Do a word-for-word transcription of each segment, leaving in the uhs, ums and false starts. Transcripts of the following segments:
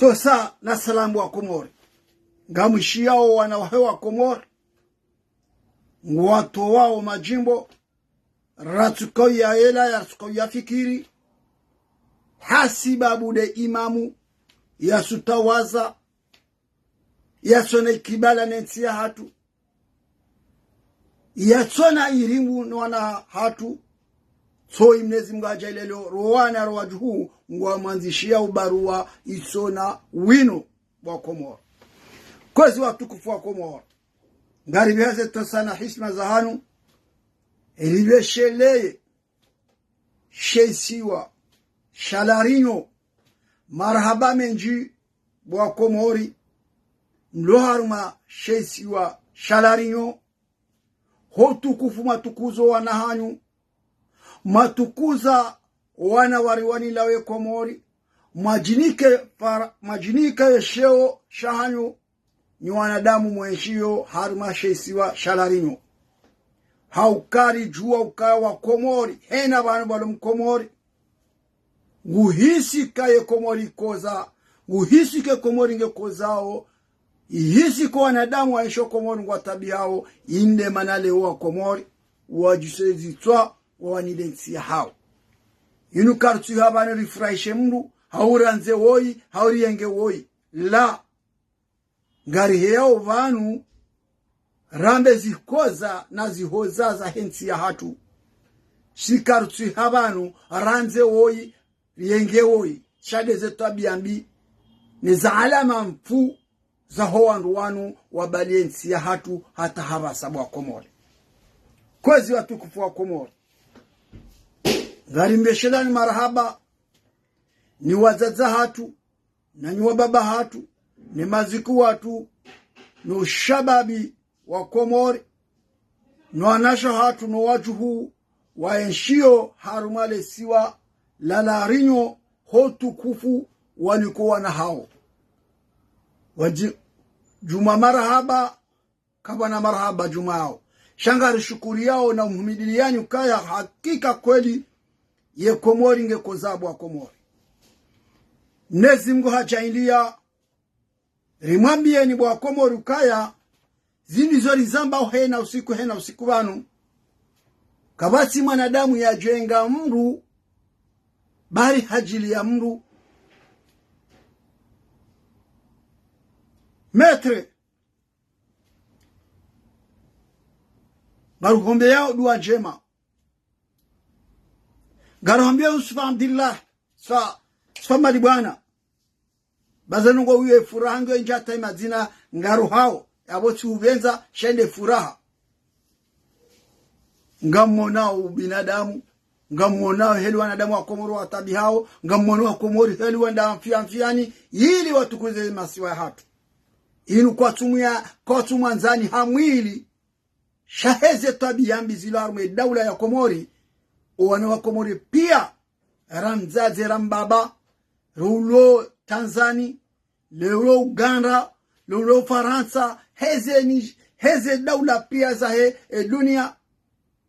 Tosa na salamu wa Komori. Ngamwishiyao wana wahe wa Komori, ngwatowao madjimbo, ratsuka uyahela, ratsuka uyafikiri, hasibabu nde imamu yasutawaza, yatsona ikibala ne ntsi yahatru, yatsona irimbu no wana hatru. Tsoyi Mnyezi Mungu hadjaaliya leo, ro wana ro wadjuhu, ngwamwandzishiyao ubaruwa itsona wino wa Komori. Kwezi watukufu wa Komori, ngaripvehao ze tosa na hishima zahanu, ripvesheleye she isiwa sha La Réunion. Marahaba mendji bo wa Komori, mlo harumwa she isiwa sha La Réunion. Ho utukufu mwatukuzo wana hanyu, mwatukuza wana wariwanilao ye Komori, mwadjinike fara-, mwadjinike ye sheo shahanyu, nyi wanadamu mwenshio harumwa she isiwa sha La Réunion. Hauka ridjuwa ukaya wa Komori, hena pvanu pvalo Mkomori, nguhisi ka ye Komori ikoza, nguhisi ke Komori ngekozao, ihisi ko wanadamu waenshio Komori ngwataabihao. Inde mana leo wa Komori wadjuse zitswa, wawanile ntsi yahao. Inu kartsu iha pvanu rifurahishe mndru, hau randze woyi, hau riyenge woyi. La, ngariheyao pvanu rambe zikoza na zihoza zahe ntsi yahatru. Shi kartsu iha pvanu randze woyi, riyenge woyi, sha nde ze twabiya mbi ne za alama mfu zaho wandru wanu wabaliye ntsi yahatru hata hapvasa bo wa Komori. Kwezi watukufu wa Komori, ngarimbeshelani marahaba, nyi wadzadze hatru, na nyi wababa hatru, ne maziku watru, no ushababi wa Komori, no wanashe hatru, no wadjuhu waenshio harumwa le isiwa la La Réunion, ho utukufu waniko wana hao. Wadji-, djuma marahaba, kapvana marahaba djuma yao. Sha ngarishukuriyao na umhimidiliyani ukaya hakika kweli ye Komori ngekoza bo wa Komori. Mnyezi Mungu hadjaaliya, rimwambiyeni bo wa Komori ukaya zindru izo rizambao hena usiku, hena usiku pvanu, kapvatsi mwanadamu yadjenga mndru, bali hadjiliya mndru. Maître, ngaruhombeyao duwa ndjema. Ngaruhombeyao Yusufa Abdillah, Yusufa, Yusufa Mali Bwana. Baza nungo uye furaha ngiyo indjata imadzina ngaruhao, yapvo tsi upvendza, sha nde furaha. Ngamwonao ubinadamu, ngamwonao heli wanadamu wa Komori wataabihao, ngamwonao wa Komori heli wenda mfiya mfiyani, ili watukuze masiwa yahatru. Inu kwatsumwiya, kwatsumwandzani ha mwili, sha heze twabiya mbi zilo harumwa ye daula ya Komori, owana wa Komori piya, ra mdzadze ra mbaba, ro ulo Tanzani, le ulo Uganda, le ulo Farantsa, heze ni, heze daula piya zahe, e, duniya,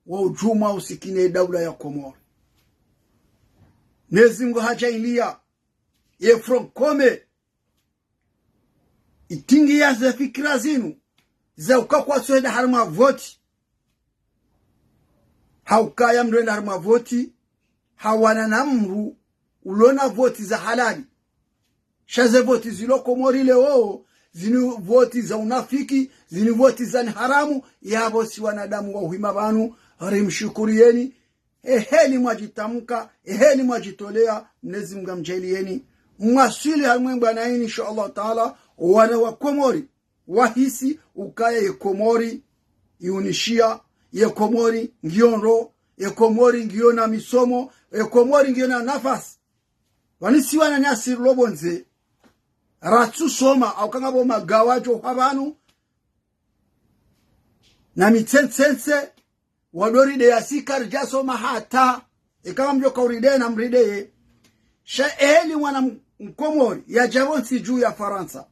wa udjuma usikine daula ya Komori. Mnyezi Mungu hadjaaliya, ye Front Commun, itingiya ze fikira zinu, za uka kwatsu henda harumwa voti. Haukaya mndru henda harumwa voti, hawana na mndru ulo na voti za halali. Sha ze voti zilo Komori leo, zinu voti za unafiki, zinu voti za ni haramu, yapvo si wanadamu wa uhima pvanu, rimshukuriyeni, eheli mwadjitamka, eheli mwadjitoleya, Mnyezi Mungu amdjaalieni. Mwaswili harumwa mbwana inu, insha Allah Taala, wana wa Komori, wahisi ukaya ye Komori iunishiya, ye Komori ngiyo ndro, ye Komori ngiyo na misomo, ye Komori ngiyo na nafasi. Pvanu si wananyasi rilo pvondze, ratsu soma, hauka ngapvo magawadjo hwa pvanu, na mitsentsense, wado rideya si karidja soma hata, eka ngamdjoka urideya na mrideye. Sha eheli mwana m-, Mkomori, yadja pvontsi dju ya Farantsa,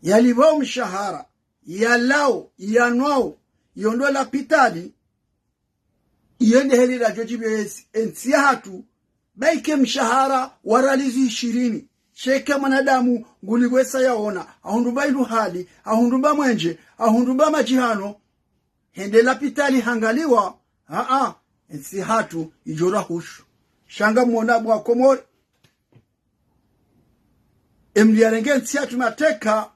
yalipvwao mshahara, yalao, yanwao, yendo lapitali, iyo nde heli radjo djipviya esi, entsi yahatru, bayike mshahara wa riyali zishirini. Sheka mwanadamu nguliwesa yaona, ahundru mba iluhali, ahundru mba mwenje, ahundru mba madjihano, hende lapitali hangaliwa, aa, entsi hatru idjo rahushu. Sha ngamwona bo wa Komori, emdru yarenge entsi hatru mateka,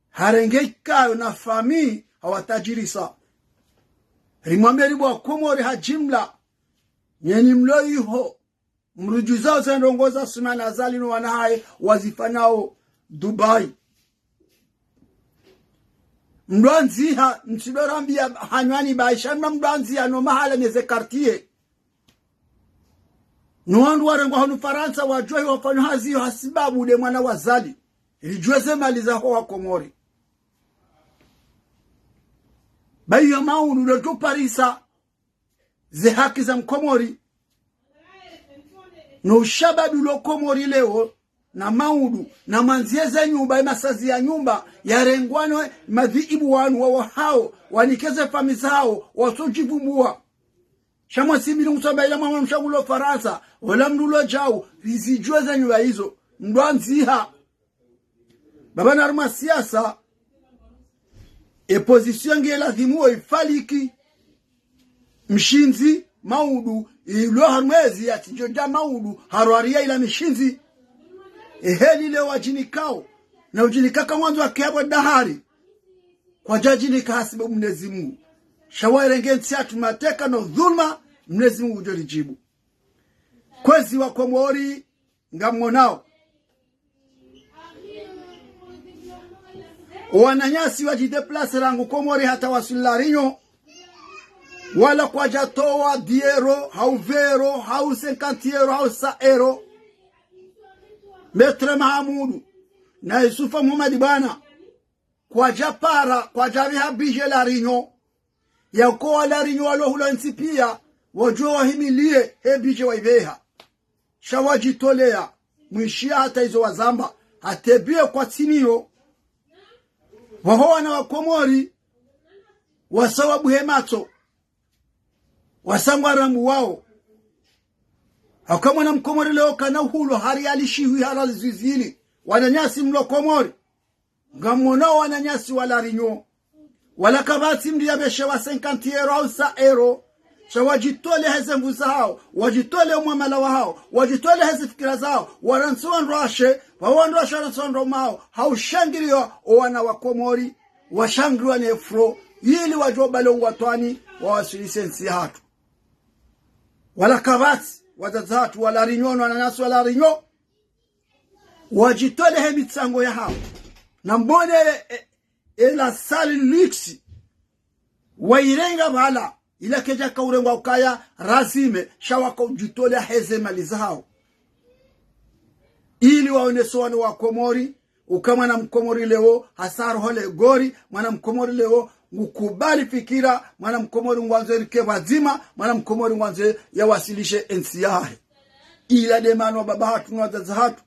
harenge ikayo na famiyi hawatajirisa. Rimwambieni bo wa Komori ha jimla, nyenyi mlo iho, mridjuzao ze ndrongoo za Assoumani Azali no wana hahe wazifanyao Dubai. Mdrwandziha, mtsidjo rambiya hanywani baisha, mna mdrwandziha no mahala ne ze quartier. No wandru warengwa hunu Farantsa wadjuwa iwo wafanya hazi iyo hasibabu nde mwana wa Azali. Ridjuwe ze mali zaho wa Komori. Bayi yo maudu ndo tuparisa ze haki za mkomori. No ushababi ulo Komori leo, na maudu, na mwandziye ze nyumba, emasazi ya nyumba, yarengwa no madhiibu wanu wawahao, wanike ze famiyi zahao, watsodjivumbuwa. Sha mwesi mbili ngusamba ila mwana mshangu ulo Farantsa, ola mndru ulo djau, rizidjuwe ze nyumba izo, mdrwandziha. Baba na harumwa siasa, e position nge lazimu wo ifaliki. Mshindzi, maudu, ilo harumwa ezi yatsidjo dja maudu, harwariya ila mishindzi. Eheli leo wadjinikao, na udjinika ka ngwandzo wake yapvo dahari. Kwadjadjinika hasibabu Mnyezi Mungu. Sha warenge entsi hatru mateka no dhulma, Mnyezi Mungu ngudjo ridjibu. Kwezi wa Komori, ngamwonao. Owananyasi wadjideplase rangu Komori hata waswili La Réunion. Wala kwadjatowa dix euros, hau vingt euros, hau cinquante euros, hau cent euros. Maître Mahamudu na Yusufa Muhammad Bwana kwadjapara, kwadjaviha budget La Réunion. Yako wa La Réunion walo hula ntsi piya, wadjuwe wahimiliye, he budget waiveha. Sha wadjitoleya, mwishiya hata izo wazamba, hata e budget kwatsina iyo. Waho wana wa Komori, wasawabu he matso, wasangwa rambu wao. Haka mwana mkomori leo kana uhulo, hari alishihwi, hari alizwizili. Wananyasi mlo Komori. Ngamwonao wananyasi wa La Réunion. Wala kapvatsi mndru yaveshewa cinquante euros hau cent euros. Sha wadjitoleya heze nvu zahao, wadjitoleya omwamala wahao, wadjitoleya heze fikira zahao, warantsi wandru washe, pvao wandru washe warantsi wandru waume wahao, haushangiriya owana wa Komori, washangiriwa ne fro, ili wadjo bale uwatwani, wawaswilise ntsi yahatru. Wala kapvatsi, wadzadze hatru wa La Réunion, wananyasi wa La Réunion, wadjitoleya he mitsango yahao. Na mbone e, e, e la salle luxe wairenga pvala, ila kedjaka urengwa ukaya razime, sha waka udjitoleya heze mali zahao. Ili waonese wana wa Komori, uka mwana mkomori leo, hasa roho le gori, mwana mkomori leo, ngukubali fikira, mwana mkomori ngwandzo erike pvwadzima, mwana mkomori ngwandzo yawaswilishe entsi yahahe. Ila nde mana wababa hatru no wadzadze hatru,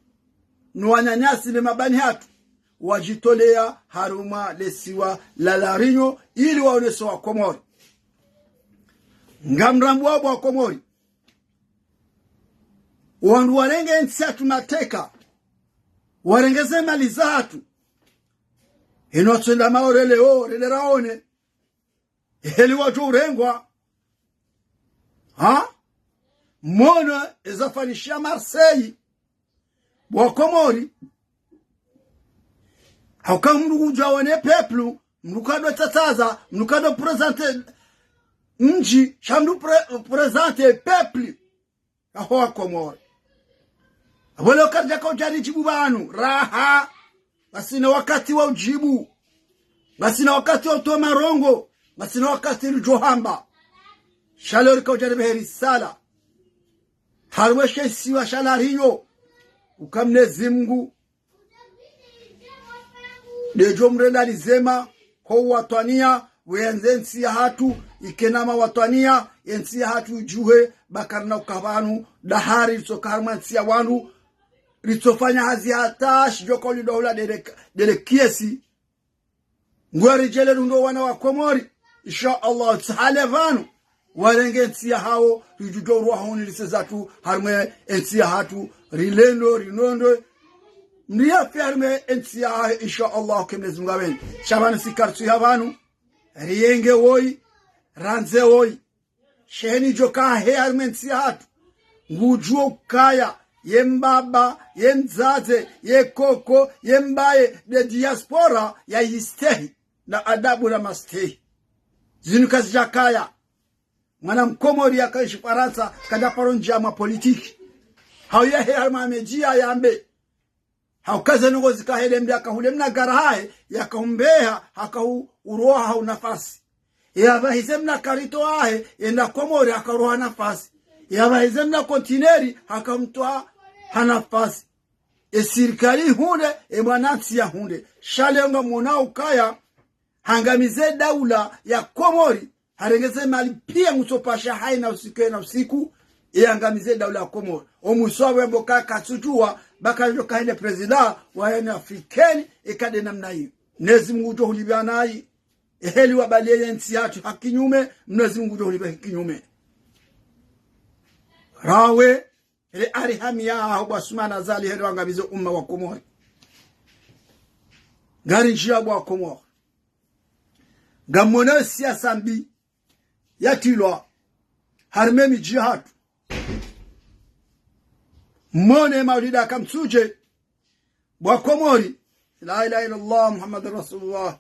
no wananyasi ne mabani hatru, wadjitoleya harumwa lesiwa la La Réunion, ili waonese wa Komori. Ngamrambuwa bo wa Komori. Wandru warenge entsi yahatru mateka, warenge ze mali zahatru. Ino tsenda Maore leo, rende raone. Heli wadjo urengwa. Ha? Mwono eza fanyishiha Marseille. Bo wa Komori. Hauka mndru kudja wone peuple, mndru kado tsatsaza, mndru kado présenter mdji, sha mndru pré-, présenter peuple. Aho wa Komori. Apvo leo karidjaka udja ridjibu pvanu, raha. Ngasina wakati wa udjibu. Ngasina wakati wa utowa marongo. Ngasina wakati ridjo hamba. Sha leo rika udja ripvehe risala. Harumwa she isiwa sha La Réunion. Uka Mnyezi Mungu ndedjo mrenda lizema, ho uwatwaniya, weyandze entsi yahatru, ikena mawatwaniya, entsi yahatru idjuhe, ba karina uka pvanu, dahari ritsoka harumwa entsi ya wandru, ritsofanya hazi hata shidjoka ulidohula dele, dele kiesi. Nguwa ridjele rundo wana wa Komori, insha Allah, tsahale pvanu, warenge entsi yahao, ridjudjo ruwa honi lise zatru, harumwa entsi yahatru, rilendo, rinondo, mriya fia harimwe entsi yahe, insha Allah, ke Mwenyezi Mungu apvendze. Sha pvanu si kartsu ya pvanu, riyenge woyi, randze woyi. Sheni djo ka he harimwe entsi yahatru, ngudjuo ukaya ye mbaba, ye mdzadze, ye koko, ye mbaye, nde diaspora yayistehi, na adabu na mastehi. Zinu kazidjakaya. Mwana mkomori yakaishi Farantsa, kadjaparo ndjia mwa politiki. Hau yahe harimwa media yambe. Hauka ze ndrongoo zikahe, le mndru yakahule mna gara hahe, yakahumbeha, hakahu uroha hau nafasi. Yapvahize mna karito hahe, yende Komori, hakaroha nafasi. Yapvahize mna kontineri, hakamtoa ha nafasi. E sirikali ihundre, e mwanantsi yahundre. Sha leo ngamwonao ukaya, hangamize daula ya Komori, harenge ze mali pia ngutsopasha haina usiku na usiku, e hangamize daula ya Komori. O mwiso wapvo yambo ka katsudjuwa, ba kadjo kahende prezida wa Union Africaine, e kade namna iyo. Mwenyezi Mungu ngudjo hulipva nayi, e heli wabaliye ye ntsi yahatru ha kinyume, Mwenyezi Mungu ngudjo hulipva ha kinyume. Rawe, hele ari hamiya aho bo Assoumani Azali hele wangamize umma wa Komori. Ngari ndjia bo wa Komori. Ngamwonao siasa mbi yatrilwa harimwe midji yahatru. Mwone maulida kamtsudje bo wa Komori. La ilaha illallah Muhammadur Rasulullah.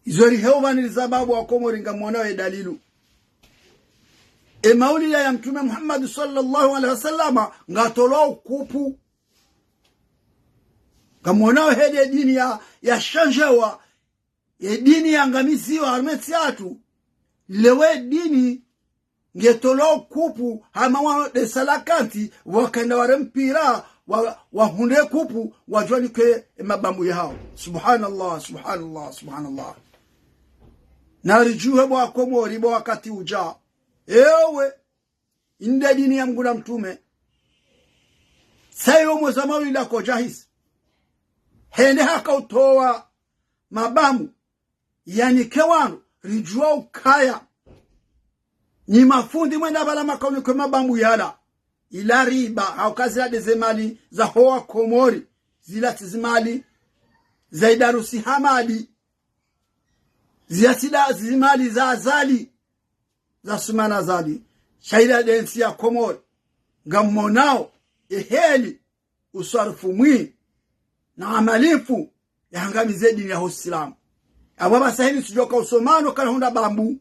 Izo riheo pvanu ri sababu wa Komori ngamwonao ye dalilu. E maulida ya Mtrume Muhammad swallallahu alaihi wasallama ngatolwao kupu. Ngamwonao heli e dini ya, yashandjewa, e dini yangamiziwa harimwe ntsi yahatru. Leo e dini ngetolwao kupu, hama wa de salakanti, wakaenda ware mpira, wa, wahundre kupu, wadjwanike e mabambu yahao. Subhanallah, subhanallah, subhanallah. Naridjuhe bo wa Komori, bo wakati udja. Ewe, inde dini ya Mngu na Mtrume. Sayo mwezi wa maulida kodjahisa. Hende hakautowa mabambu yanike wanu, ridjuwa ukaya nyi mafundi mwenda pvala makaunike mabambu yala. Ila riba, hauka zila de ze mali zaho wa Komori, zila tsi zimali za Idarusi Hamadi, zila tsi da zimali za Azali, za Assoumani Azali, sha ila de ntsi ya Komori. Ngamwonao, e heli uswarufu mwi, na amali mfu, yahangamize dini yaho Usilamu. Apvo pvasa heli sudjoka usomano kana hundra bambu.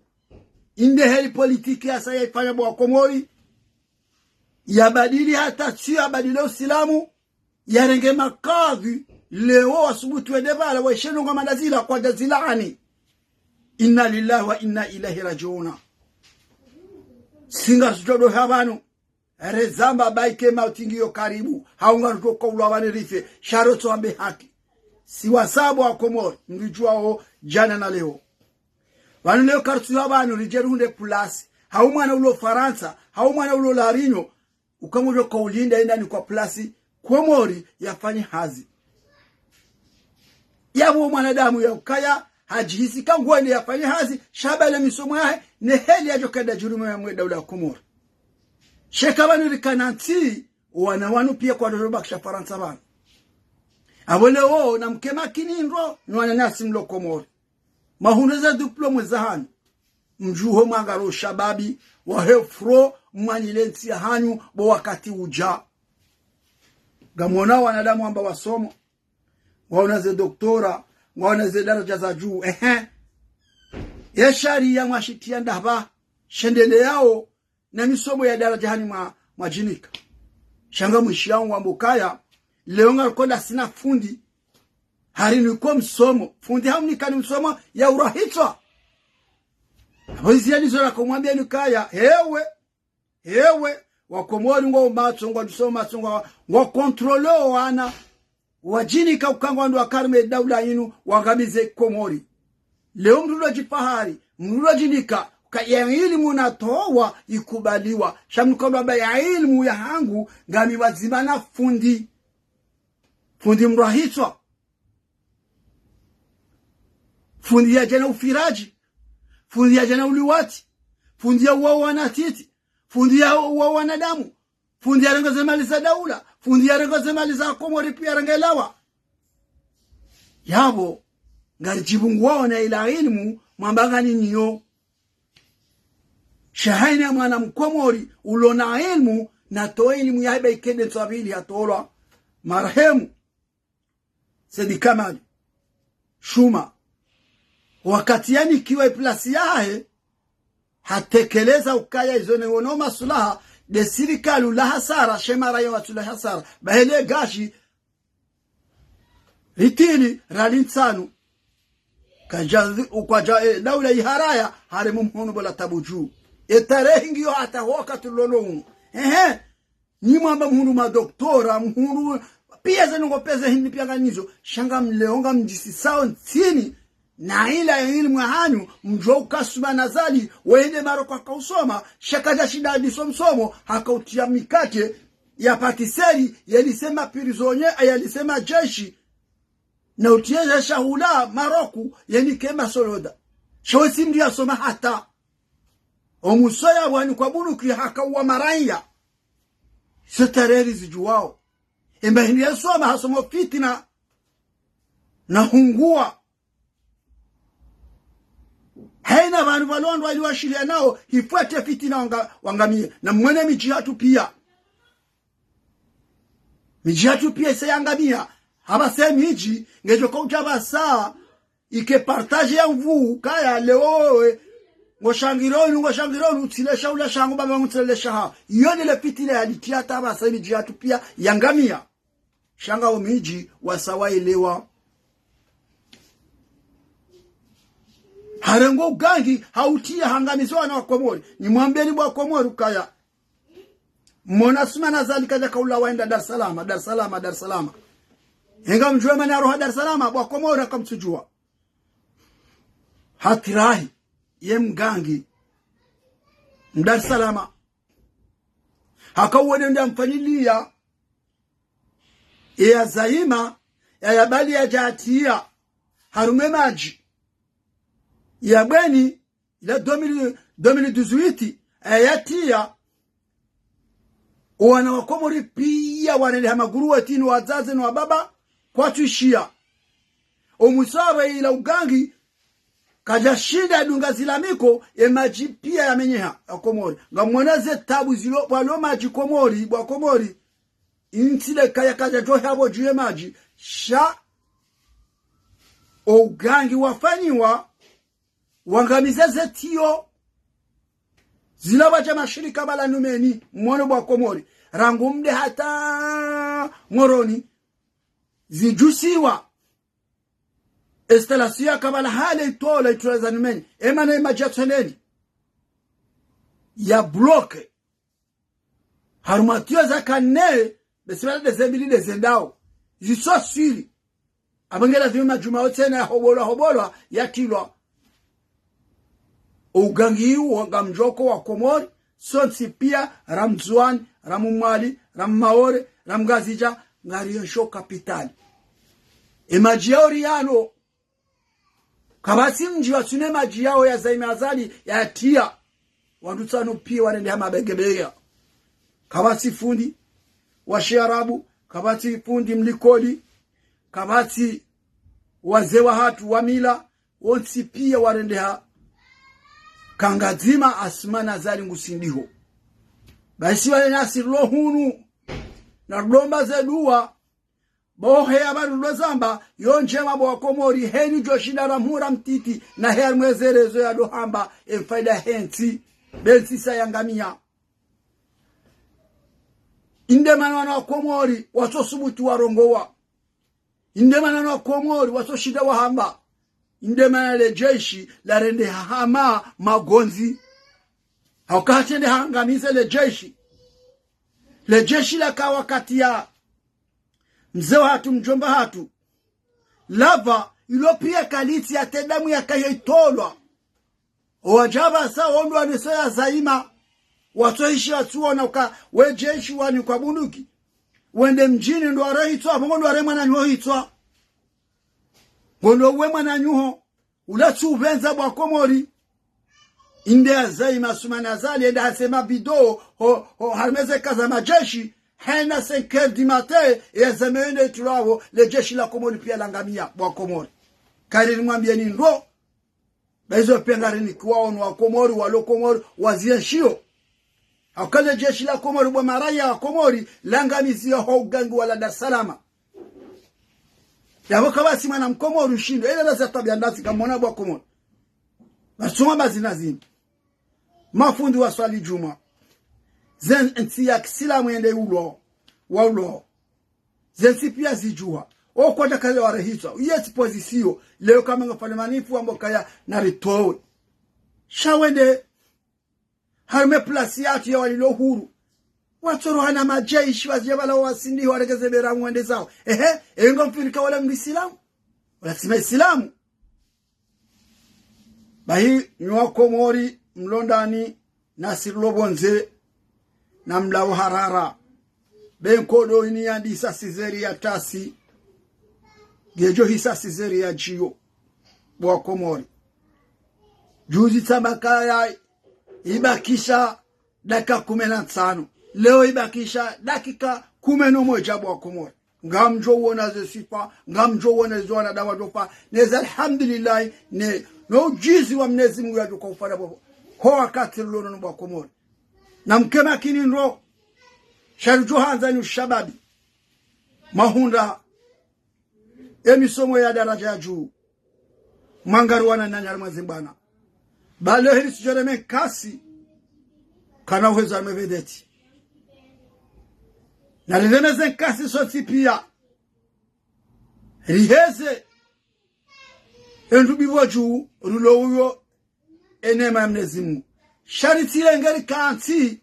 Inde heli politiki yasa yaifanya bo wa Komori, yabadili hata tsiyo yabadili Usilamu, yarenge makadhi, leo wasubutu wende pvala, waishe ndrongoo manda zila kwadja zilaani. Inna lillahi wa inna ilaihi rajiuna. Singa sudjo do ha pvanu. Rezamba baike mauti ngiyo karibu, hau ngarudjo kaulwa pvanu rife, sha rotso wambe haki. Si wasabu wa Komori, mridjuwao djana na leo. Pvanu leo kartsu ya pvanu ridje rihundre pulasi, hau mwana ulo Farantsa, hau mwana ulo La Réunion, uka ngudjo kaulinda yende yanikwa pulasi Komori yafanye hazi. Yapvo mwanadamu ya ukaya, hadjihisi ka ngwende yafanye hazi, sha pvala misomo yahe, ne heli yadjo kenda djuruma ya mwe daula ya Komori. Sheka pvanu rikana ntsi, wana wanu pia kwadjo bakisha Farantsa pvanu. Apvo leo, namke makini ndro, nyi wananyasi mlo Komori. Mahundre ze diplôme zahanyu. Mdjuho mwangaro shababi, wahe fro, mwanile ntsi yahanyu, bo wakati udja. Ngamwonao wanadamu amba wasomo, ngwaona ze doktora, ngwaona ze daraja za juu, ehe. Ye sharia mwashitiya ndapvi, shendeleao, na misomo ya daraja hanyu mwa, mwadjinika. Sha ngamwishiya ngwambo ukaya, leo ngarikola sina fundi, hariniko msomo, fundi hamnikani msomo ya urahitswa. Apvo izi ya nizo rakomwambia ni ukaya, hewe, hewe, wa Komori ngwao matso, ngwadjusao matso, ngwa, ngwa contrôler o wana, wadjinika uka ngwandro wakarume daula yinu, wangamize Komori. Leo mndru lodjifahari, mndru lodjinika, ka ya ilimu natowa ikubaliwa. Sha mndru kandro amba ya ilimu yahangu, ngami wadzima na fundi. Fundi mrahitswa. Fundi yadja na ufiradji. Fundi yadja na uliwati. Fundi ya uwa wanatiti. Fundi ya uwa wanadamu. Fundi yarenge ze mali za daula. Fundi yarenge ze mali za Komori pia yarenge lawa. Yapvo, ngaridjipvunguwao na ila ilmu, mwamba nganiniyo. Sha haina mwana Mkomori, ulo na ilmu, natowe ilmu yahe ba ikende ntsu ya pvili hatolwa. Marehemu. Said Kamal Shuma. Wakati yanikiwa iplasi yahe, hatekeleza ukaya izo ne wono masulaha, nde sirikali ula hasara, she mara ya watsu la hasara. Ba hele gashi, litini, rali ntsanu. Kaja, ukwaja, eh, daula iharaya, haremu mhono bola tabu dju. E tarehi ngiyo hata wakati lolo unu. Ehe. Nyi mwamba muhundru madoktora, muhundru, pia ze nongo peze hindri pia nganizo, sha ngamleo ngamdjisisao ntsini, na ila ilmu yahanyu, mdjuwa uka Assoumani Azali, wende Maroc hakausoma, sha kadja shinda hadiso msomo, hakautia mikate, ya pâtisserie, ya lise ma prisonniers, ya lise majeshi, na utie ze shahula, Maroc, yanike masoloda. Sha we tsi mndru yasoma hata. Omusoya wanikwa bunduki hakauwa maraya. Ze tarehi rizidjuwao. Emba hindri yasoma hasoma fitina. Na hunguwa. Haina pvanu pvalondwa ili washiriya nao, hifwete fitina wanga-, wangamiya. Na mwone midji yahatru pia. Midji yahatru pia isa yangamiya. Hapvasa midji, ngedjo kaudja pvasa, ike partage ya mvu, kaya leo wewe, ngoshangironi, ngoshangironi, utsile shahula shangu, baba ngu utsile shahaho. Iyo ndele fitina yalitia hata pvasa midji yahatru pia yangamiya. Sha ngawo midji wasa waelewa. Harengo ugangi, hautia hangamiza wana wa Komori. Nimwambeni bo wa Komori ukaya. Mwona Assoumani Azali kadja kaulawa hende Dar es Salaam, Dar es Salaam, Dar es Salaam. Henga mdjuwe mana yaroha Dar es Salaam, bo wa Komori hakamtsudjuwa. Hatirahi, ye mgangi, Dar es Salaam. Hakauwone nda mfanyiliya, ya Zaima, ya yabali yadja yatiya, harumwa ye madji. Ya bweni, ila deux mille, deux mille dix-huit, ya yatiya, owana wa Komori pia warende ha maguru wetini wadzadze no wababa, kwatsu ishiya. Omwiso wawe ila ugangi, kadja shinda yadunga zilamiko, ye madji pia yamenyeha, ya Komori. Ngamwona ze tabu zilo, pvwalo madji Komori, bo wa Komori. Intsi le kaya kadja djoha pvo dju ye madji, sha o ugangi wafanyiwa, wangamiza ze tiyo, zila wadja mashirika pvala numeni, mwone bo wa Komori. Rangu Mde hata Moroni, zidjusiwa. Installation ya kabala hale itola, itola za numeni. Emana ye madji ya tsweneni. Ya bloqué. Harumwa tiyo za kane, besi pvala nde ze mbili nde zendao. Zitso swili. Apvo nge lazimu madjuma yotsena ya hobolwa, hobolwa, yatilwa. Ugangi uwo ngamdjo ko wa Komori, sontsi pia, ra Mndzuwani, ra Mmwali, ra Mmaore, ra Mngazidja, ngariyo nsho kapitali. Ye madji yawo riyano, kapvatsi mdji watsuna ye madji yawo ya Zaima Azali yatiya. Wandru tsanu pia warende ha mabege bege. Kapvatsi fundi wa shiarabu, kapvatsi fundi mlikoli, kapvatsi wazee wahatru wa mila, wontsi pia warendeha. Kangadzima Assoumani Azali ngusindiho. Basi wale nasi rilo hunu, na rudomba ze duwa, bo he ya pvanu ndo zamba, yo ndjema bo wa Komori, heni djo shinda ra mhura mtiti, na he ya mweze rezo ya dohamba, e mfaida he ntsi, be ntsi sa yangamiya. Inde mana wana wa Komori, watso subutu warongowa. Inde mana wana wa Komori, watso shinda wahamba. Inde mana le jeshi, larendeha hama magondzi. Hauka hatsende hangamize le jeshi. Le jeshi laka wakati ya mze wahatru, mdjomba hatru. Lava, ilo pia kalitsi ya te damu yakayo itolwa. Owadja pvasa, wo ndo waneso ya Zaima. Watso ishi watsuona uka, we jeshi wanikwa bunduki. Wende mdjini ndo warehitswa, apvo ngo ndo ware mwananyaho hitswa. Ngo ndo we mwananyaho, ula tsu upvendza bo wa Komori. Inde ya zaima Assoumani Azali, ende hasema bido, ho, ho, harumwa ze kaza majeshi, hena cinq heures du matin, ya zame ende itulwa wo, le jeshi la Komori pia langamia, bo wa Komori. Kari nimwambieni ndro, ba izo pia ngari nikiwao no wa Komori, walo Komori, wazienshio. Hauka le jeshi la Komori, bo maraya wa Komori, langamizia ho ugangi wa la Dar es Salaam. Yapvo kapvatsi mwana Mkomori ushindo, ila laza tabia ndazi kamona bo wa Komori. Basoma bazina zini. Mafundi wa swali djumwa. Ze ntsi ya kisilamu yende ulo, wa ulo. Ze ntsi pia zidjuwa. O kwatsa kaze warehitswa. Uye tsi pozisiyo. Leo kama ngafanya manifu wambo kaya naritowe. Sha wende harumwa e plasi yatru ya walilo huru. Watsoroha na majeshi, wazia pvala wasindihi, waregeze bera ngwende zao. Ehe, eyo ngo mfirika wala misilamu. Wala tsi misilamu. Bahi, nyi wa Komori, mlo ndani, nasi rilo pvondze, na mlawo harara. Be nkodo ini yandisa sizeri ya tasi. Ngedjo hisa sizeri ya djiyo. Bo wa Komori. Juzi tsamba kaya ibakisha dakika kume na ntsanu. Leo ibakisha dakika kume na mwedja bo wa Komori. Ngamdjo wona ze swifa, ngamdjo wona ze wanadamu wadjofa. Neze alhamdulillahi, ne, no ujuzi wa Mwenyezi Mungu yadjoka ufanya bo. Ho wakati rilo no bo wa Komori. Na mke makini ndro. Sha ridjo handza ni ushababi. Mahundra. E misomo ya daraja ya juu. Mwangaruwana nanyi harumwa zimbwana. Ba leo hili sijoreme nkasi. Kana uheza harumwa vedeti. Na rireme ze nkasi sontsi pia. Riheze. Endru bibo juu, rulo uyo, e neema ya Mwenyezi Mungu. Sha ritsile ngeri kantsi,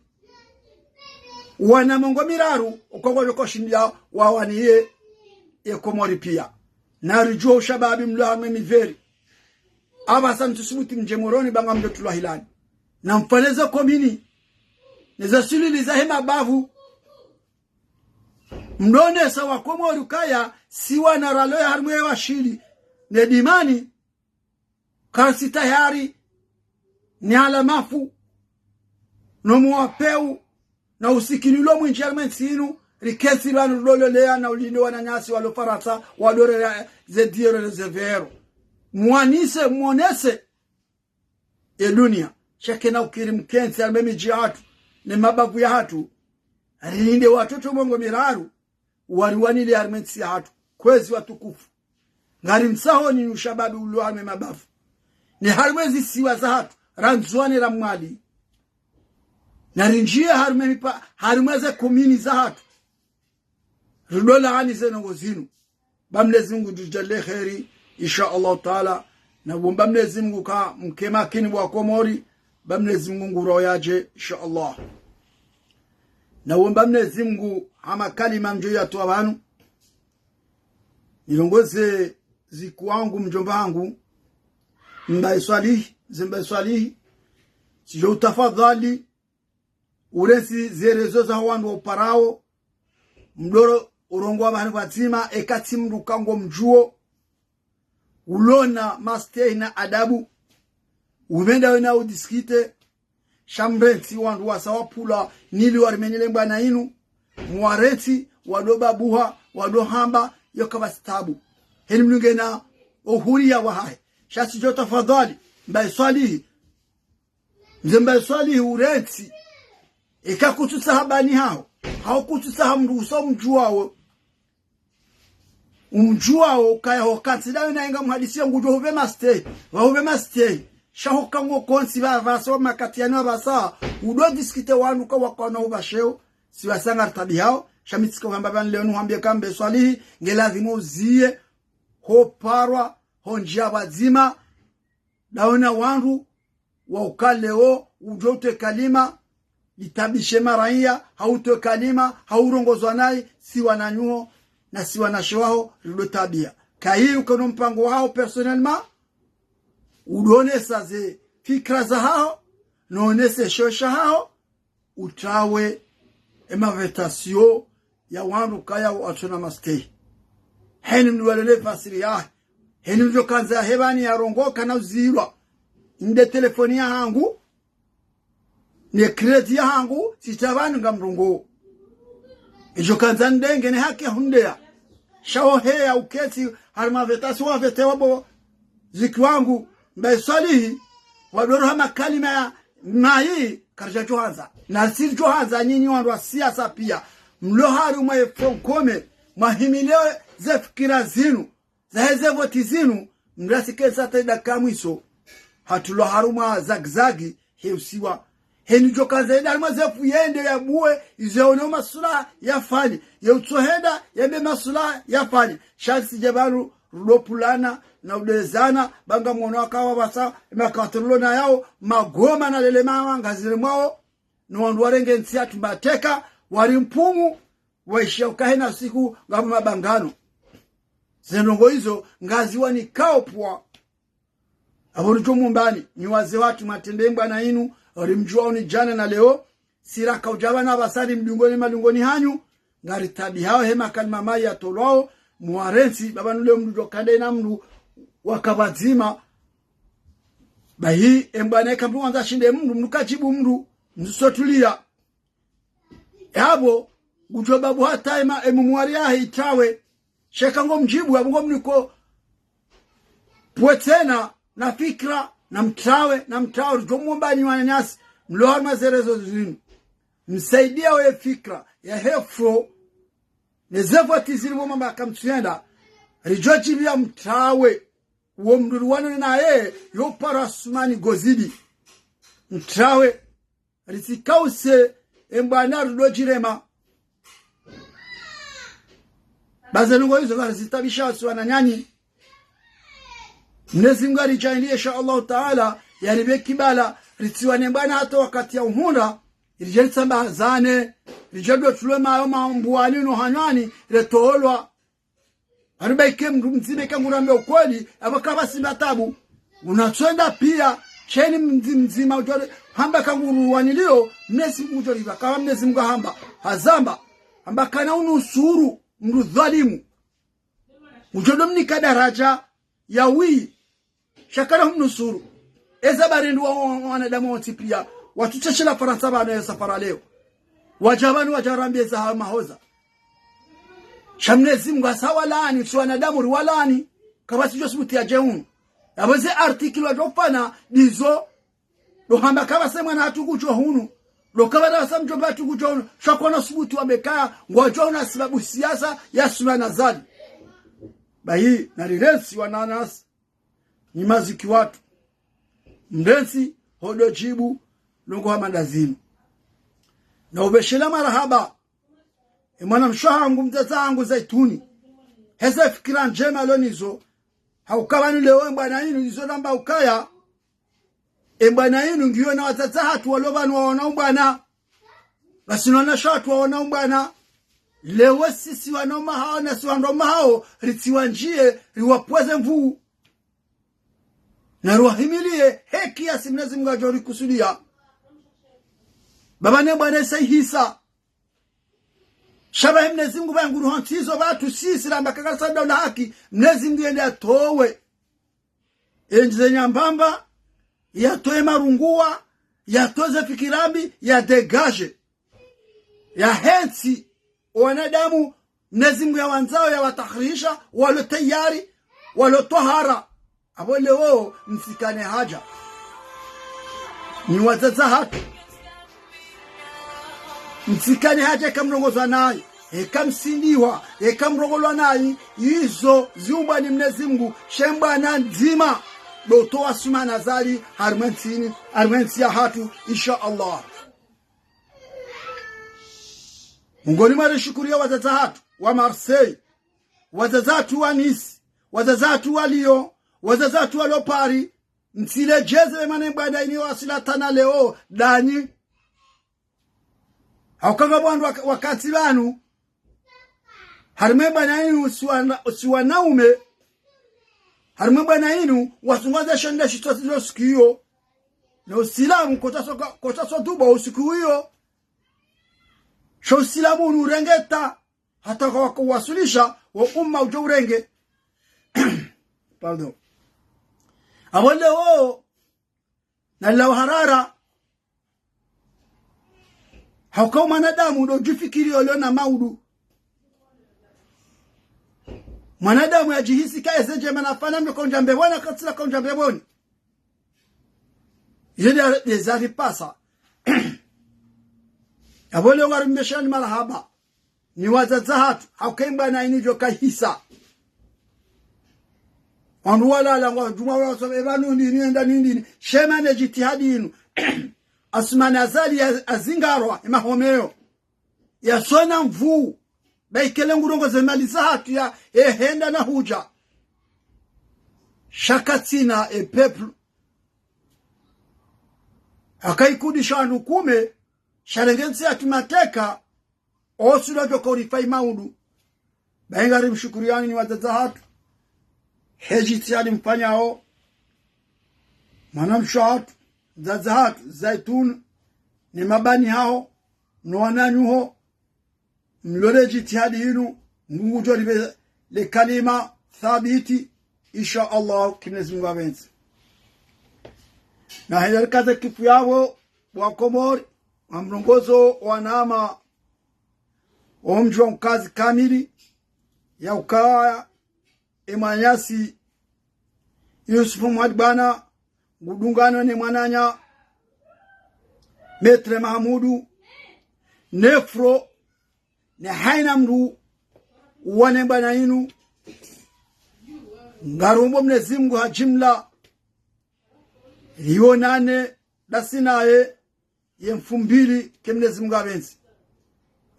wana mengo miraru, uko ngwadjoko shindia wawaniye ye Komori pia. Na ridjuwa ushababi mlo harumwa e miveri. Apvasa mtsusubuti mdje Moroni ba ngamdjo tulwa hilani. Na mfanye ze komini. Neze sulili zahe mabavu. Mdronesa wa Komori ukaya, si wana ralo ya harumwa e washili. Ne dimani, kartsi tayari, ni alamafu, no mwapeu, na usikini ulo mwindji harumwa e ntsi inu, riketsi pvanu rulololea na ulinde wananyasi walo Farantsa, wadorera ze diero ne ze vero. Mwanise, mwonese, e dunia. Sha kena ukiri mkentsi harumwa e midji yahatru, ne mabavu yahatru, rilinde watoto mengo miraru, wariwanile harumwa e ntsi yahatru, kwezi watukufu. Ngari msahoni ni ushababi ulo harumwa e mabavu. Ne harumwa e zisiwa zahatru, ra Ndzuwani ra Mwali. Na rindjiye harumwa e mipa, harumwa e ze komini zahatru. Ridolaani ze ndrongoo zinu. Ba Mwenyezi Mungu ngudjodjaaliya kheri, insha Allah Taala. Na womba Mwenyezi Mungu ka mke makini bo wa Komori, ba Mwenyezi Mungu ngurao yadje, insha Allah. Na womba Mwenyezi Mungu hama kalima ndjo yatowa pvanu. Nilongoze ziku wangu mdjomba wangu, Mbaye Swalihi, ze Mbaye Swalihi. Sidjo utafadhali, urentsi ze rezo za wandru wa uparao, mdoro urongoa pvahanu pvadzima, eka tsi mndru ka ngomdjuo, ulona mastehi na adabu, upvenda wena udiscuter, sha mrentsi wandru wasa wapvula, nili warimenyele mbwana inu, mwarentsi, wado babuha, wado hamba, yo kapvatsi tabu. Heni mndru ngena uhuriya wahahe. Sha sidjo tafadhali, Mbaye Swalihi, Mze Mbaye Swalihi urentsi. Eka kutsutsaha bani haho, hau kutsutsaha mndru uso mdjuwao. Umdjuwao ukaya ho kantsi dawe na inga mhadisi ya ngudjo hupve mastehi, wa hupve mastehi. Sha ho kango kontsi pvapvasa wa makati yanu pvapvasa, udo discuter wandru ka wakana hupva sheo, si pvasa ngaritaabihao, sha mi tsika uhamba pvanu leo nuhambie ka Mbaye Swalihi, nge lazimu uziye, ho parwa, ho ndjia pvadzima, dawe na wandru, wa uka leo, udjo utowe kalima, litaabishe maraiya, hau utowe kalima, hau urongozwa nayi, si wananyuho, na si wanashe waho, rido taabiha. Kayi ukana mpango waho personnellement, udonesa ze fikira zahaho, nonese sheo shahaho, utrawe e mavetasio ya wandru kaya watsona mastehi. Heni mndru walele fasiri yahe. Heni mndru kandza yahe pvani yarongoa kana uzilwa. Inde telefoni yahangu, Ne crédit yahangu, tsitsa pvanu ngamrongoo. Idjo kandza ndenge ne haki ya hundeya. Sha wo heya uketsi, harimwa veta si wavete wabo ziki wangu, mbaye Swalihi, wadoro ha makalima ya mayi, karidja djohandza. Na ritsidjohandza nyinyi wandru wa siasa piya. Mlo harumwa ye Front Commun, mwahimile ze fikira zinu, zaheze voti zinu, mrasi ketsi hata idakika mwiso. Hatulwa harumwa zagizagi, he usiwa. Heni djo kandza yende harumwa zefu yende yabuwe, izo yaone masula yafanye. Ye utsohenda, yambe masula yafanye. Sha ritsidje pvanu, rudo pvulana, na udezana, ba ngamwono wakawa pvasa, makatululo na yao, magoma na lele mawa, ngazire mwawo, no wandru warenge ntsi yatru mateka, wari mpumu, waishiya ukaya hena siku ngapvo mabangano. Ze ndrongoo izo ngaziwanikao pvwa. Apvo ridjo mumbani, nyi wazee watru mwatrende mbwana inu, rimdjuwao ni djana na leo, si raka udja pvanu apvasa ri mdungoni madungoni hanyu, ngaritabihao he makalima mayi yatolwao, mwarentsi, ba pvanu leo mndru djo kandre na mndru waka pvadzima. Bahi, e mbwana eka mndru wandza shinde mndru, mndru kadjibu mndru, mndru sotuliya. Yapvo, ngudjo babu hata ema, e mumwari yahe itrawe. Sha eka ngomdjibu, yapvo ngomniko pvwe tsena, na fikira, na mtrawe, na mtrawe, ridjo mwomba nyi wananyasi, mlo harumwa ze réseaux zinu. Msaidia we fikira, ya hefro, ne ze voti zili pvo mamba kamtsuyenda, ridjo djibiya mtrawe, uwo mndru riwano naye, yo paro Asumani Gozidi. Mtrawe, ritsikause, e mbwana rudo djirema. Ba ze ndrongoo izo ngarizitabisha wasi wananyanyi. Mnyezi Mungu aridjaanliye, insha Allahu Taala, yaripve kibala, ritsiwane mbwana hata wakati ya uhundra, iridje ritsambazane, ridje ndo tulwe mayo mambuwani no hanywani, retolwa. Haribaike mndru mdzima eka ngurambe ukweli, apvo kapvatsi mba tabu. Unatswenda piya, sheni mndzi mdzima udjori, hamba ka nguruwaniliyo, Mnyezi Mungu udjori pva, kama Mnyezi Mungu hamba, hazamba, hamba kana unusuru, mndru dhwalimu. Udjo ndo mnika daraja, ya wi, sha kana humnusuru. Eza barindu wa, wa, wanadamu wontsi piya, watsutseshela Farantsa pvanu ya safara leo. Wadja pvanu wadja rambiye za hawo mahoza. Sha Mnyezi Mungu hasa walaani, si wanadamu riwalaani, kapvatsi djo subuti yadje hunu. Yapvo ze article wadjo fanya, ndizo, ndo hamba kapvatsi mwana hatru kudjo hunu. Ndo kapvatsi mdjomba hatru kudjo hunu. Sha kwana subuti wambe kaya, ngwadjo hunu ha sibabu siasa ya Asumani Azali. Bahi, narirentsi wananyasi. Nyi maziki watru. Mrentsi, hodo djibu, ndrongoo hama nda zinu. Na upveshela marahaba. E mwanamshe hangu, mdzadze hangu Zaituni. Heze fikira ndjema lo nizo. Hauka pvanu leo e mbwana inu, izo namba ukaya. E mbwana inu ngiyo na wadzadze hatru walo pvanu waona umbwana. Basi no wananyashe hatru waona umbwana. Leo sisi wananya hawo na si wandru wanya hawo, ritsiwandjiye, riwapvweze nvuu. Na riwahimiliye, he kiasi Mnyezi Mungu yadjo rikusudiya. Ba pvanu e mbwana isa ihisa. Sha ba he Mnyezi Mungu pvanu nguruhantsizo pvatsu sisi ramba kakasa daula haki, Mnyezi Mungu yende yatowe. Endji ze nyambamba, yatowe marunguwa, yatowe ze fikira mbi, ya dégage. Yahentsi, wanadamu, Mnyezi Mungu yawandzao yawatahirisha, walo tayari, walo twahara. Apvo leo, mtsikane haja. Nyi wadzadze hatru. Mtsikane haja eka mrongozwa nayi, eka msindiwa, eka mrongolwa nayi, izo ziumbwa ni Mnyezi Mungu, she mbwana ndzima, ndo utowa Asumani Azali, harimwa e ntsi ini, harimwa e ntsi ya hatru, insha Allah. Mengoni mwa rishukuriyo wadzadze hatru wa Marseille, wadzadze hatru wa Nice, wadzadze hatru wa Lyon, wadzadze hatru walo Paris, mtsiledjeze be mane mbwana ini waswili hata na leo, danyi. Hauka ngapvo wandru waka-, wakati pvanu, harimwa e mbwana inu si wana-, si wanaume, harimwa e mbwana inu, wasungaza shonda shitso zilo siku iyo. Na Usilamu, kotsaso ka-, kotsaso tuba usiku iyo. Sha Usilamu unu urengeta, hata kwa waka-, waswilisha, wo umma udjo urenge. Pardon. Apvo leo, nalila uharara. Hauka mwanadamu ndo djufikiri yolona maudu. Mwanadamu yadjihisi ka eze ndjema nafanya mbe kaundja mbepvoni, katsina kaundja mbepvoni. Izo nde zaripasa. Yapvo leo ngarimbeshani marahaba. Nyi wadzadze hatru, hauka emba na inu djo kahisa. Wandru walala ngwadjuma wala wasome, epvanu ndini, enda ndini. Shema ne djitihadi inu. Asumani Azali ya, azingarwa, emahomeyo. Yasona nvuu. Baikele ngurongoze mali za hatru ya, ehenda na hudja. Sha katsina e peuple. Haka ikudisha wandru kume, sha renge ntsi ya kimateka, osi ndo djo ka urifanya maudu. Bahi ngarimshukuriyani nyi wadzadze hatru. He djitihadi mfanyao. Mwanamshe hatru, dzadze hatru, Zaitun, ne mabani haho, no wananyaho, mlole djitihadi inu, Mngu ngudjo ripve le kalima thabiti, insha Allah, ki Mwenyezi Mungu apvendze. Na hela rikaze kifu yapvo, wa Komori, wa mrongozo, wa nama, omdji wa mkazi kamili, ya ukaya, e mwananyasi, Yusuf Mwadi Bwana, ngudungano ne mwananya, Maître Mahamudu, ne Fro, ne haina mndru, wane mbana inu, ngarombo Mwenyezi Mungu ha jimla, rionane, dasi naye, ye mfumbili, ke Mwenyezi Mungu apvendze.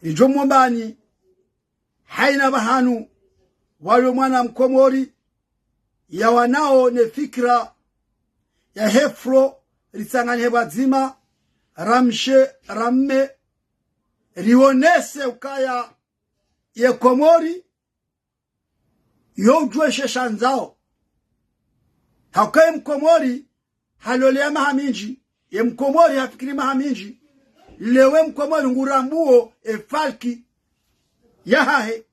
Ridjo mwombani, haina pvahanu, walo mwana Mkomori, yawanao ne fikira, ya he Fro, ritsanganyihe pvwadzima, ramshe, ramme, rionese ukaya, ye Komori, yo udjuwe she shandzao. Hauka ye Mkomori, haloleya maha mindji. Ye Mkomori hafikiri maha mindji. Leo ye Mkomori ngurambuo e falki yahahe.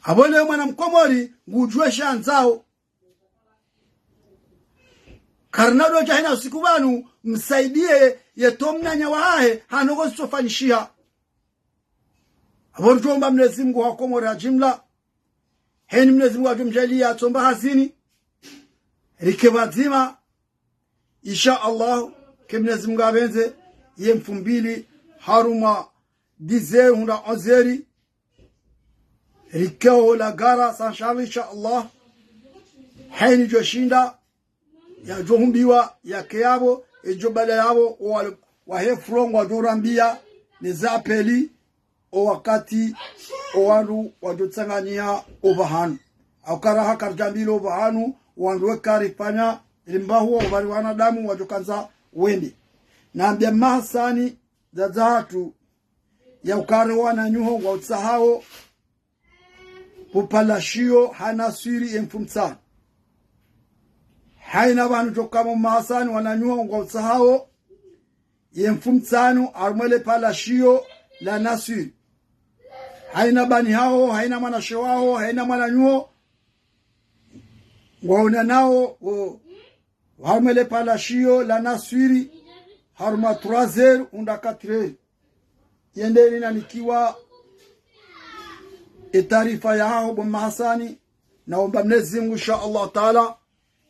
Apvo leo mwana Mkomori ngudjuwe shandzao. Karina dodja hena usiku pvanu, msaidie ye to mnanya wahahe, hanu ko zitsofanyishiha. Apvo ridjo omba Mwenyezi Mungu ha Komori ha jimla. Heni Mwenyezi Mungu adjo mdjaaliya atsomba hazini. Rike pvwadzima. Insha Allah, ke Mwenyezi Mungu apvendze, ye mfumbili, harumwa dix heures hundra onze heures. Rike ho la gare Saint-Charles, insha Allah. Heni djo shinda, yadjo humbiwa, yake yapvo, edjo bala yapvo, wa, wa he Fro ngwadjo rambiya, ne za pvili, o wakati, o wandru wadjo tsanganyiha o pvahanu. Hauka raha karidjambilwa o pvahanu, wandru weka rifanya, rimbahuwa o pvali wanadamu wadjo kandza wende. Nambiya Mahasani, dzadze hatru, ya ukaya wananyaho ngwautsahao, pvo pvala shiyo ha Naswiri ye mfumtsanu. Haina pvanu djo kamo Mahasani wananyaho ngwautsahao, ye mfumtsanu harumwa le pvala shiyo la Naswiri. Haina bani haho, haina mwanashe waho, haina mwananyaho, ngwaonanao, o, harumwa le pvala shiyo la Naswiri, harumwa trois heures, hundra quatre heures. Yende rinanikiwa e taarifa yaho bo Mahasani, na omba Mwenyezi Mungu, insha Allah Taala,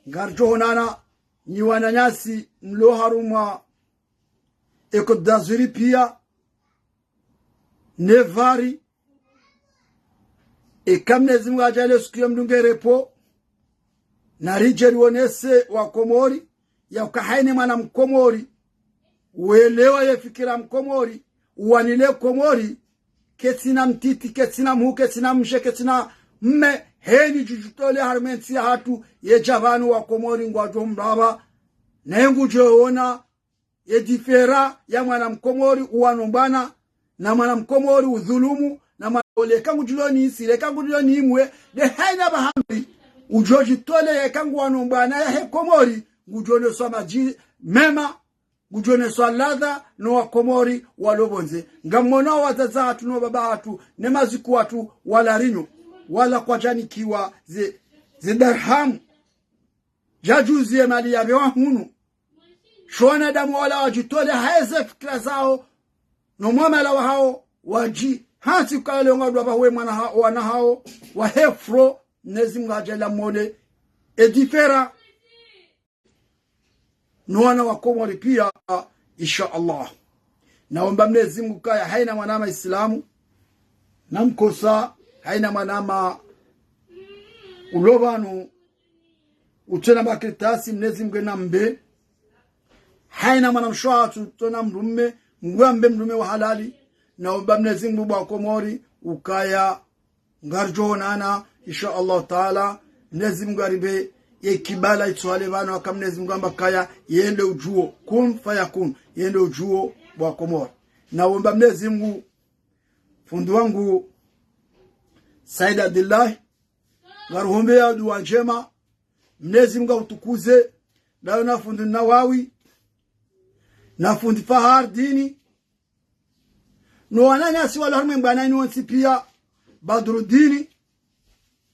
ngaridjo onana, nyi wananyasi mlo harumwa e Côte d'Azur piya, ne pvali, eka Mwenyezi Mungu adjaaliya siku ya mdunge repos, na ridje rionese wa Komori, ya uka haina mwana Mkomori, uelewa ye fikira Mkomori, uwanile Komori, ketsina mtiti, ketsina mhu, ketsina mshe, ketsina mme, heni djudjutole harumwa entsi ya hatru, ye dja pvanu wa Komori ngwadjo mrapva, naye ngudjo ona, ye différence ya mwana Mkomori uwano mbwana, na mwana Mkomori udhulumu, na mwana ole eka ngudjuloni isi, eka ngudjuloni imwe, de haina pvahanu, udjo djitole eka nguwano mbwana ya he Komori, ngudjo oneswa madji mema, ngudjo oneswa ladha no wa Komori walo pvondze. Ngamono wadzadze hatru no baba hatru, ne mazuku hatru, wala rinyo, wala kwadjanikiwa ze, ze darhamu. Djadjuzi ye mali yapvewa hunu. Sho wanadamu wala wadjitole heze fikira zawo, no mwamala wahawo, wadji, hantsi ukaya leo ngwadjo pvaha we mwana ha-, wana hawo, wahe fro, Mnyezi Mungu hadjaanlia mwone, e différence, no wana wa Komori pia, insha Allah. Naomba Mnyezi Mungu kaya, haina mwanama Islamu, namkosa, haina mwanama ulo pvanu, utsena makaratasi, Mnyezi Mungu nambe. Haina mwanamshe watru, utsena mdrume, Mungu ambe mdrume wa halali. Naomba Mnyezi Mungu bo wa Komori, ukaya, ngaridjo onana, insha Allah Taala, Mnyezi Mungu arimbe, ye kibala itsohale pvanu, haka Mnyezi Mungu amba kaya, yende udjuo, kun fayakun, yende udjuo bo wa Komori. Naomba Mnyezi Mungu, fundi wangu, Said Abdullah, ngaruhombeya dua ndjema, Mnyezi Mungu autukuze, dawe na fundi Nawawi, na fundi Fahardini, no wananyasi wala harumwa mbana inu wontsi pia, Badrudini,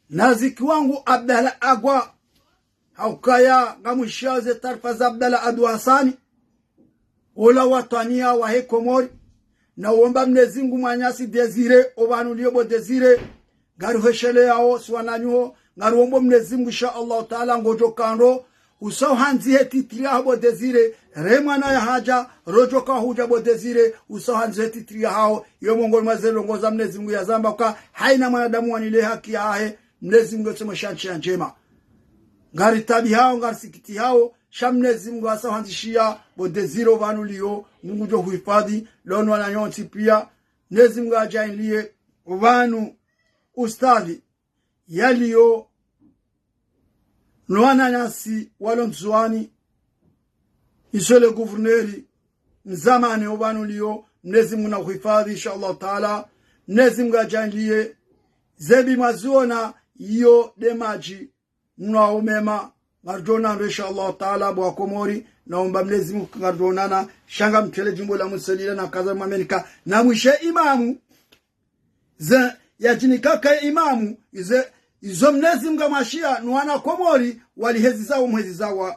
na ziki wangu Abdallah Agwa, haukaya ngamwishiya ze taarifa za Abdallah Adu Hasani, ola watwaniya wahe Komori, naomba Mnyezi Mungu mwananyasi Désiré, opvanu uliyo bo Désiré, ngarihusheleyawo, si wananyaho, ngariombo Mnyezi Mungu, insha Allah Taala, ngodjo kandro, usa uhandzi he titre yaho bo Désiré, re mwana ya hadja, rodjo kahudja bo Désiré, usa uhandzi he titre yahawo, iyo mongoni mwa ze ndrongoo za Mnyezi Mungu yazamba uka, haina mwanadamu wanile haki yahahe, Mnyezi Mungu yotse mwesha ntsiya ndjema. Ngaritabihao, ngarisikitihao, sha Mnyezi Mungu hasa uhandzishiya bo Désiré opvanu uliyo, Mungu ngudjo huhifadhi, lo no wananyaho wontsi pia, Mnyezi Mungu hadjaanlie, opvanu, ustadhi, yaliyo, no wananyasi walo Ndzuwani, monsieur le gouverneur, mzamani opvanu uliyo, Mnyezi Mungu nahuhifadhi, insha Allah Taala, Mnyezi Mungu hadjaanlie, ze mbi mwaziona, iyo nde madji, mnwa umema, ngaridjo onana, insha Allah Taala, bo wa Komori, naomba Mnyezi Mungu ngaridjo onana, sha ngamtwele djimbo la mwiso lila nakaza mwamenika, namwishe imamu, ze, yadjinika kaye imamu, ize, izo Mnyezi Mungu amwashiya, no wana Komori, wali hezi zawo, mwezi zawo,